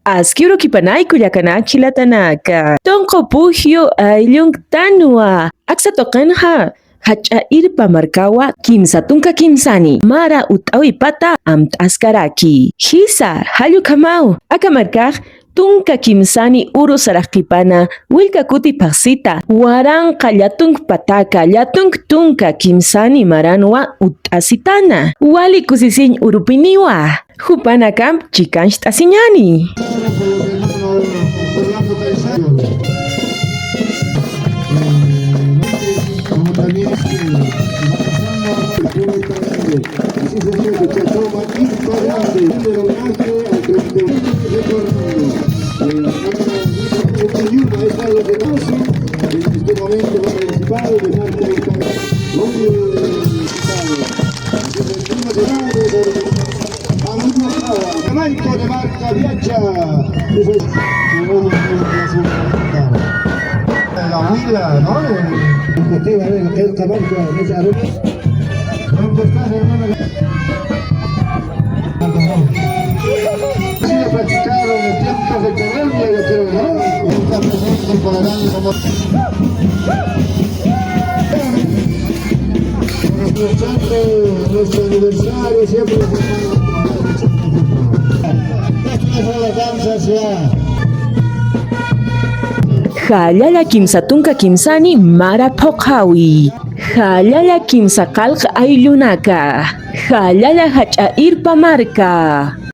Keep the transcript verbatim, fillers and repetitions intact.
Aski urukipanay kullakanak jilatanaka. Tunqu pukyu ayllunktanwa. Aksa tuqinxa jach'a irpa markawa kimsa tunka kimsani mara ut'awipata amt'askaraki. Jisa, jall ukhamaw, aka markax tunka kimsani uru saraqkipana, willka kuti phaxsita, waranqa llatunk pataka, llatunk tunka kimsani maranwa ut'asitana. Wali kusisiñ urupiniwa. Jupanakamp chikancht'asiñani. Caballo de marca Viacha. La huila, ¿no? El, el caballo, esa ruta. ¿Dónde estás, hermano? Sí, lo practicaron en tiempos de colonia, yo creo, ¿no? Está presente por allá, como Nuestro santo, nuestro aniversario, siempre. Jallalla kimsa tunka kimsani mara phuqhawi. Jallalla kimsa qallq ayllunaka. Jallalla jach'a irpa marka.